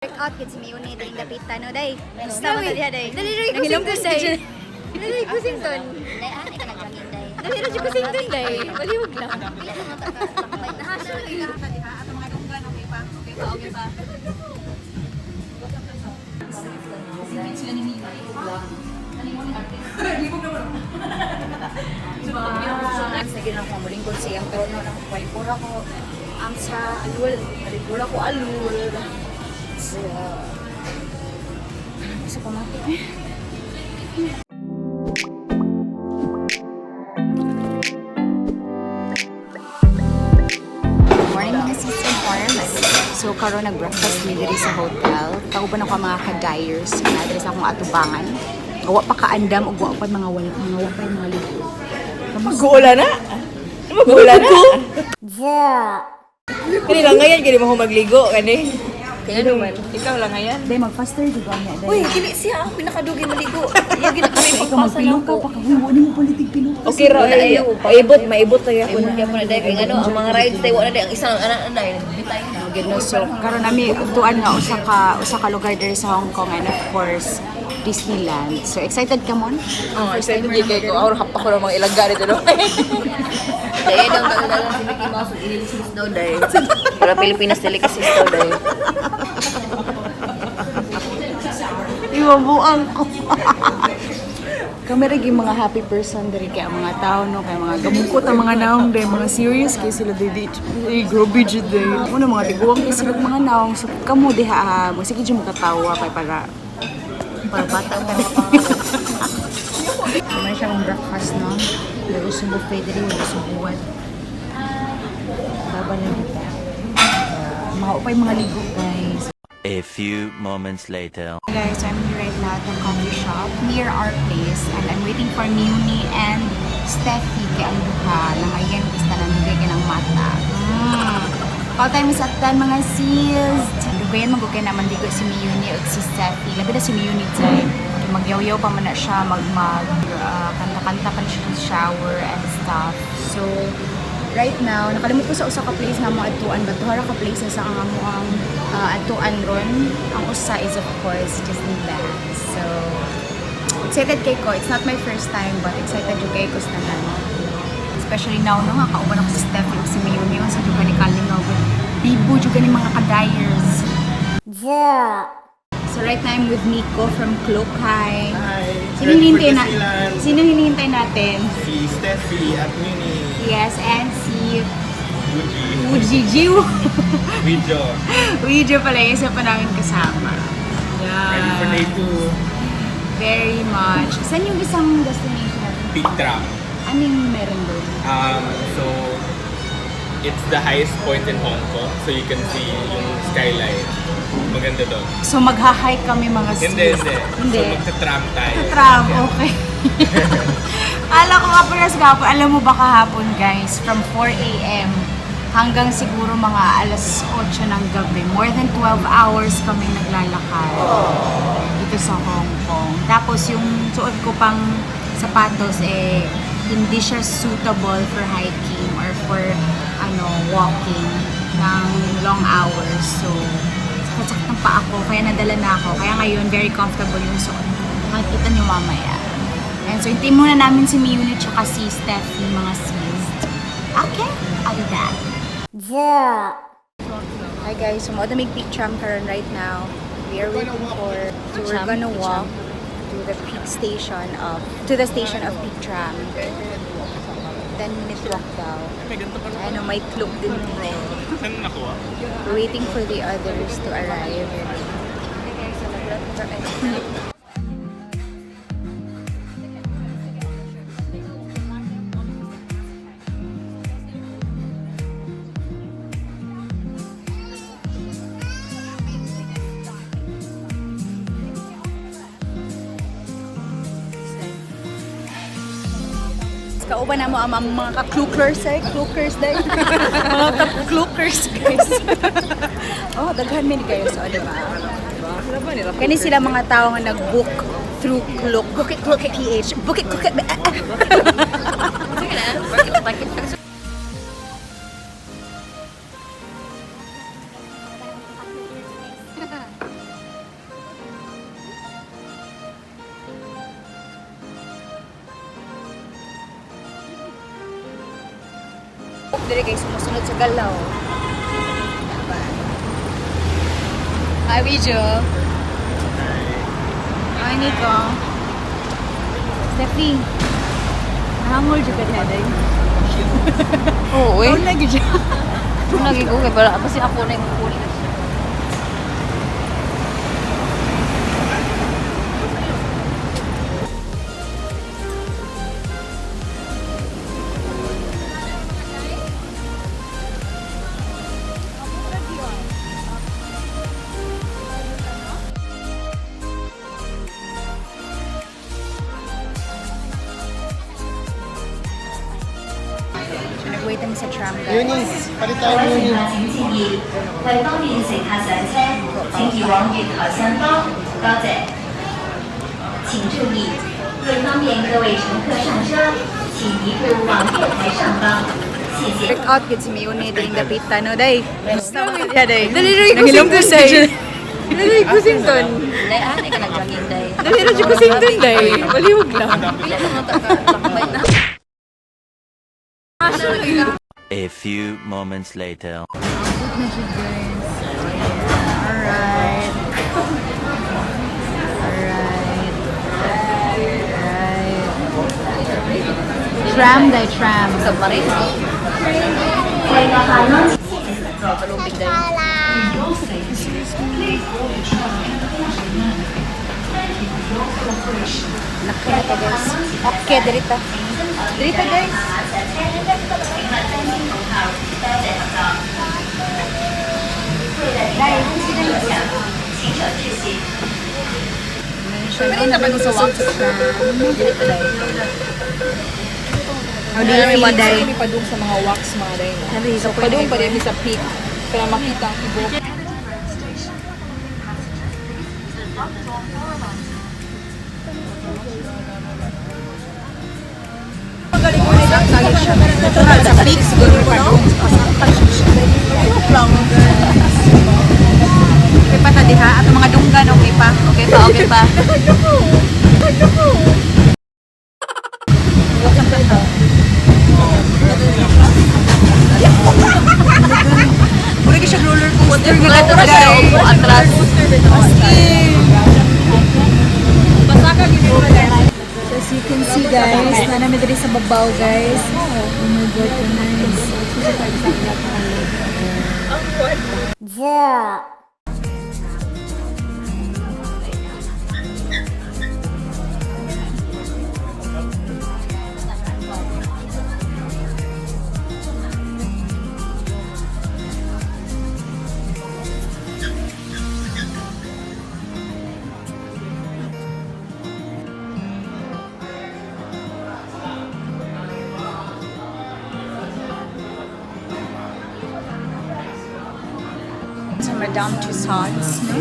Workout gid si Mayune diri dapita no day. Gusto mo diha day. Dali ra ko Nangilom sington day. day. Dali ko sington. Day ah, ka nag-jogging day. Dali ra ko sington day. Baliwag lang. Pila ka mo ta ka? Sige lang ko mulingkod siya pero no na ko pura ko am sa alul. Pura ko alul. So, sa pamati eh. Morning, mga sis and farms. So karon nag-breakfast mi diri sa hotel. Kauban ako ang mga ka-dyers nga diri sa akong atubangan. Wa pa kaandam ug wa pa mga wala mga wa pa mga ligo. Mag-uula na? Mag-uula na? Kani lang ngayon, kani mo magligo, kani. Kaya naman. Ikaw lang ngayon. Day mag-faster jud ba niya day. Uy, kili siya ang pinakadugi maligo. Iya gid ko Ikaw magpilo ka pa kahuwo nimo politik pilo ka. Okay ra, ay, maibot, maibot na ako na. Kaya mo na day kay ngano ang mga rides day wala day ang isang anak na day. Bitay na. Gid no, so karon nami tuan nga usa ka lugar diri sa Hong Kong and of course Disneyland. So excited ka mon? Oh, excited jud kay ko. Awr hapa ko ng mga ilangga dito no. Day daw daw si Mickey Mouse ug ililis daw day. Para Pilipinas delicacies daw day. Iwabuang ko. Kami rin yung mga happy person diri kay ang mga tao no kay mga gamukot ang mga naong day mga serious kay sila day di ay grabe jud day. Una mga tiguang kay sila mga naong so kamo diha ah, mo sige jud makatawa kay para para bata ka. May siya akong breakfast no. Pero sa buffet diri wala subuan. Baba na kita. Mga upay mga ligo, guys. A few moments later. Guys, I'm here right now at the coffee shop near our place and I'm waiting for Muni and Steffi kay ang duha langayan kista nang dugay kay ng mata. Call time is at 10, mga sis. Dugayan magugay naman digo si Miyuni ug si Steffi. Labi na si Miyuni dyan. Magyawyaw pa man na siya, mag, mag kanta-kanta pa na siya sa shower and stuff. So, right now, nakalimot ko sa usa ka place nga mo adtuan but duha ra ka places ang amo ang adtuan ron. Ang usa is of course Disneyland. So, excited kay ko. It's not my first time but excited jud kay ko sa tanan. Especially now no nga kauban ako si Steph ug si Mayumi sa jud ni Kalingaw. Bibo jud ni mga ka-dyers. So right now I'm with Nico from Klook. Hi. Hi. Sino Ready for hinihintay na? Disneyland. Sino hinihintay natin? Si Steffi at Minnie. Yes, and si Gucci. Uji Jiw. Video. Video pala yung isa pa namin kasama. Yeah. Ready for day 2. Very much. Saan yung isang destination natin? Big Tram. Ano yung meron doon? So, it's the highest point in Hong Kong. So, you can see yung skyline. Maganda doon. So magha-hike kami mga sis. Hindi, hindi. Hindi. So, magta-tram tayo. Tram, Yeah. okay. Akala ko nga pala sa kahapon, alam mo ba kahapon guys, from 4 a.m. hanggang siguro mga alas 8 ng gabi, more than 12 hours kami naglalakad dito sa Hong Kong. Tapos yung suot ko pang sapatos eh, hindi siya suitable for hiking or for ano walking ng long hours. So, sakit-sakit ng paa ko, kaya nadala na ako. Kaya ngayon, very comfortable yung suot ko. Makikita niyo mamaya. And so, hintayin muna namin si Miyuni tsaka si Steffi, mga sis. Okay, I'll be back. Hi guys, so mo na may peak tram karon right now. We are waiting for, so we're gonna walk to the peak station of, to the station of Peak Tram. 10-minute walk daw. May ganito pa naman. Ano, may club din dito. Saan nakuha? We're waiting for the others to arrive. Kauban na mo ang mga ka-clukers eh. Clukers dahil. Mga ka-clukers guys. Oh, daghan min kayo so, di ba? Kani sila mga tao nga nag-book through Klook. Book it, Klook it, PH. Book it, Klook it. Sige na. Bakit bakit Thank Dili kay sumusunod sa galaw. Dapat. Hi, video. Hi, Nico. Steffi. Nahangol jud ka diha, day. Oo, eh. Una gyud siya. Lagi ko kay para kasi ako na yung kukunin. So, nag-wait kami sa tram, guys. Eunice, palit tayo Eunice. 請注意，為方便乘客上車，請移往月台上方，多謝。請注意，為方便各位乘客上車，請移步往月台上方，謝謝。 Check out gyud si Mayuni diring dapita no, day. Basta man diha, day. Dali rin ko Nangilong sington, day. Dali rin ko sington. Day, ah, ka nag-jogging, day. Dali rin ko sington, day. Baliwag lang. Pila ka mga lakbay na. A few moments later. Alright. Alright. Alright. Tram, day, tram. Submarine. 為確保安全。 Palupig day. Laki na to, guys. Okay, dirita. Dirita, guys. Pwede na ba sa wax? How do you feel, day? Kami padung sa mga wax mga day. no? So padung pa din sa peak para makita ang ibok. Magaling mo nila. Sa peak, siguro padung. Okay pa ta diha. Ato mga dunggan, okay pa. Okay pa, okay pa. Mura ka siya roller coaster nga Atras kato, siya, day. upo, atras. So as you can see guys, na namin diri sa babaw guys. Oh my God, so nice. Sa Madame Tussauds, no?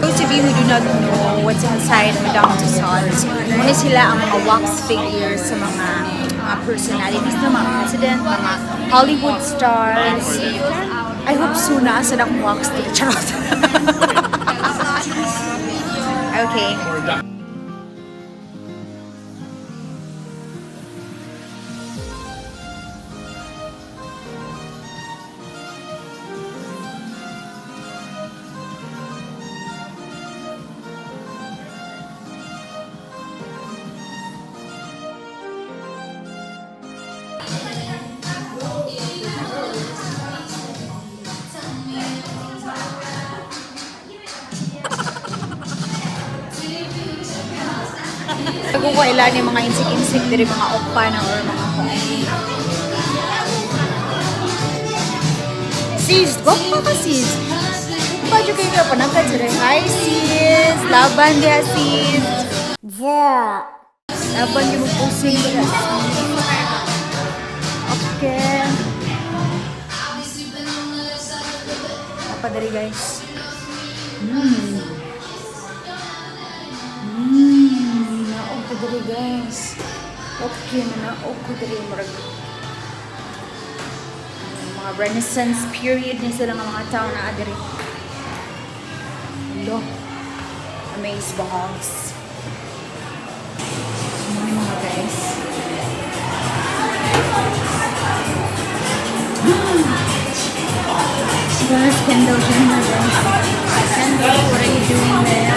Those of you who do not know what's inside Madame Tussauds, muna sila ang mga wax figures sa mga personalities ng mga president, mga Hollywood stars. I hope soon na asa na akong wax dito. Charot. Okay. Kung kailan yung mga insik-insik diri mga opa na or mga kuan. Sis, gwapa ka sis. Gwapa jud kayo ka panangkad sila. Hi sis, laban diha sis. Laban yung pusing diha sis. Okay. Apa diri guys? Naog ko diri guys. Okay na naog ko diri murag mga Renaissance period ni sila nga mga tao na diri. Hello. Amaze balls. guys. Where's Kendall Jenner, guys? Kendall, what are you doing there?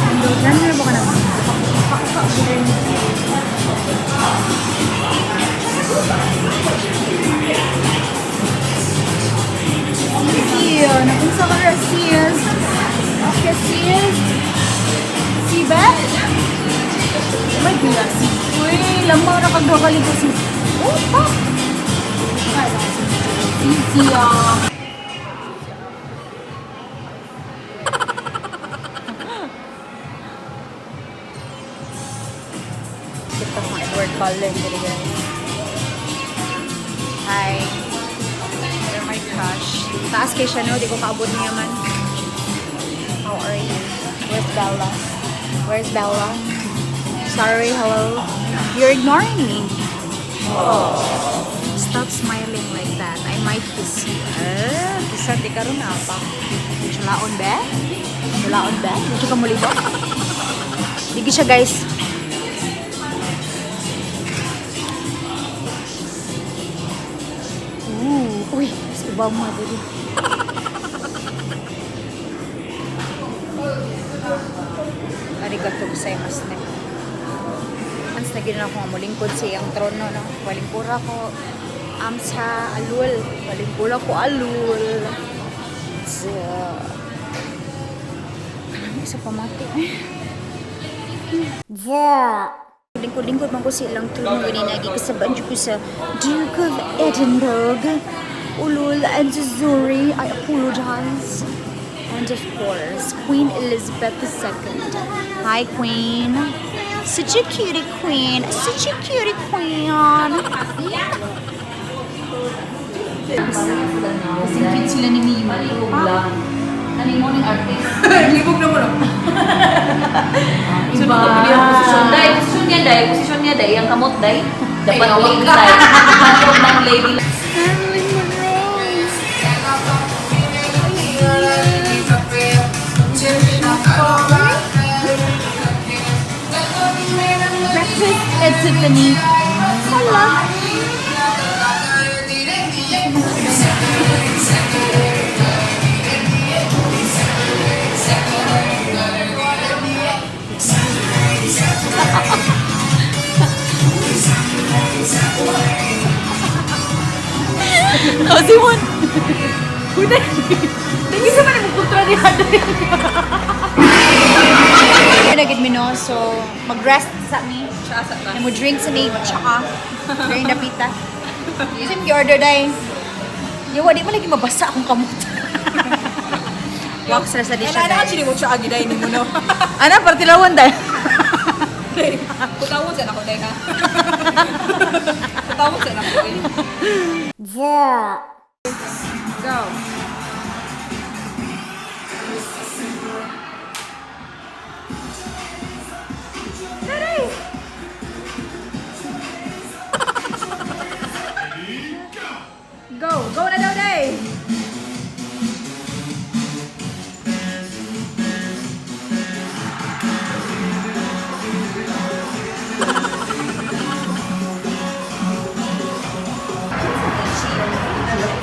Kendall Jenner, baka naman. Sisi, nakunsa ka ra sis? Okay, sis. Si Beth? May biya sis. Uy, lamaw na kagkakaliko sis. Oh, pak! Sisi ah. Kita kong Edward Cullen diri guys. Hi. You're my crush. Taas kay siya, no? Di ko kaabot niya man. How are you? Where's Bella? Where's Bella? Sorry, hello. You're ignoring me. Stop smiling like that. I might kiss you. Eh, kisan di karon na pa. Sulaon be? Sulaon be? Di ka mulibok? Di siya, guys. Ooh, uy, sa Obama dito. Arigato gozaimasu ne. Ans na gina ako nga mulingkod sa iyang trono, no? Walingkura ko am sa alul. Walingkura ko alul. Sa... Kanang isa pamati eh. Lingkod-lingkod man ko sa ilang trono ganina gikasabaan jud ko sa Duke of Edinburgh. Ulul and Zuri, I apologize. And of course, Queen Elizabeth II. Hi, Queen. Such a cutie queen. Such a cutie queen. Kasing cute sila ni Mima. Ano mo artist? Libog na mo no? Iba. Posisyon dai, posisyon niya dai, posisyon niya dai, ang kamot dai. Dapat lady like. Dapat ng lady like. Marilyn Monroe. Breakfast at Tiffany. Hello. Oh, Simon! Uy, Dagi sa man ang kontra ni Hadri. Nagid mi no, so mag-rest sa mi. And mo drink sa mi, tsaka during the pita. Yung order day. Yawa, di mo lagi mabasa akong kamot. Wax ra sa di siya, Ana guys. chili mo siya agi dai nimo no. Ana, partilawan day. Kutawon sa nako dai ha. Kutawon sa nako dai. Go. Go! Go na daw, day!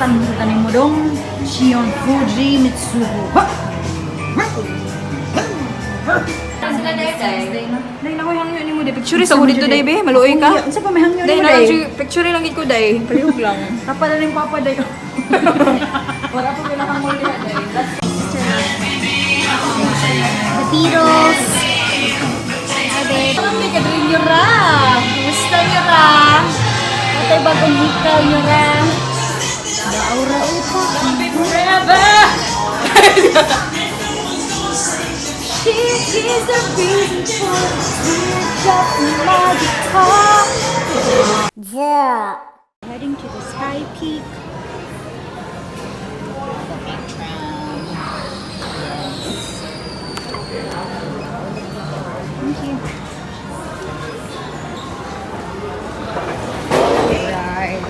Tanin mo dong, Shion Fuji Mitsuho. Sila dai dai. Day, nakoy hangyo ni mo day. Picture sa ko dito day be, maluoy ka. Unsa pa may hangyo Day, ni mo na day? picture lang gid ko day. Palihog lang. Tapa na ning papa day. Wala pa kailangan mo diha day. The Beatles. Hi, babe. Kami kadrin nyo ra. Kumusta nyo ra? Patay bagong hikaw nyo ra. Daura upa. Forever. She is the reason for the teardrop in my guitar. Yeah. Heading to the Sky Peak. Thank you. Alright.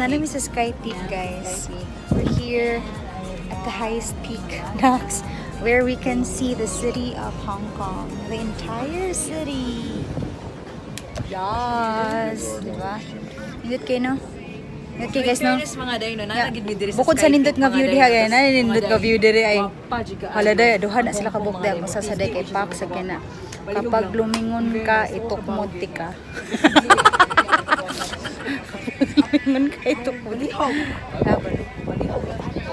Naa mi sa Sky Peak, guys. We're here at the highest peak, Nax, where we can see the city of Hong Kong. The entire city. Yes! Diba? Nindot kayo, no? Nindot kayo, guys, no? Fairness, mga day, no, naa gid mi diri Bukod sa nindot nga view diha, guys, naa nindot nga view diri ay. Hala day, duha na sila kabuk day, usa sa day kay pak sa kina. Kapag lumingon ka, itukmod ti ka. Lumingon ka, itukmod ti ka.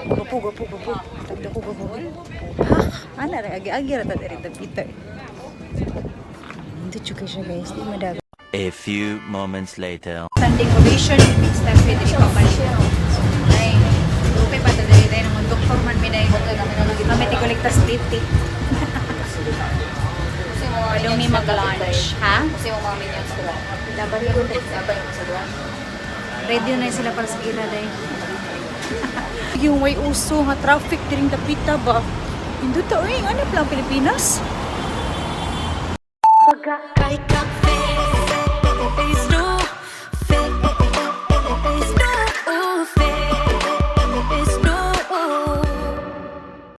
Gapo, gapo, gapo. Tagda ko, gapo. Pak, ana ra agi-agi ra ta diri dapita. Nindot jud kay siya, guys, di madaga. A few moments later. Standing ovation, Steffi, dili pa balik. Ay, okay pa ta diri dahil ng doktor man mi dahil. Kami ti kolekta sa titi. Padung mi mag-lunch, ha? Kasi mo mga minions ko. Laban ko. Laban mo sa duwa. Ready na sila para sa ira dahil. Yung way uso nga traffic diring dapita ba? Hindi ta oy, ano lang Pilipinas? Kay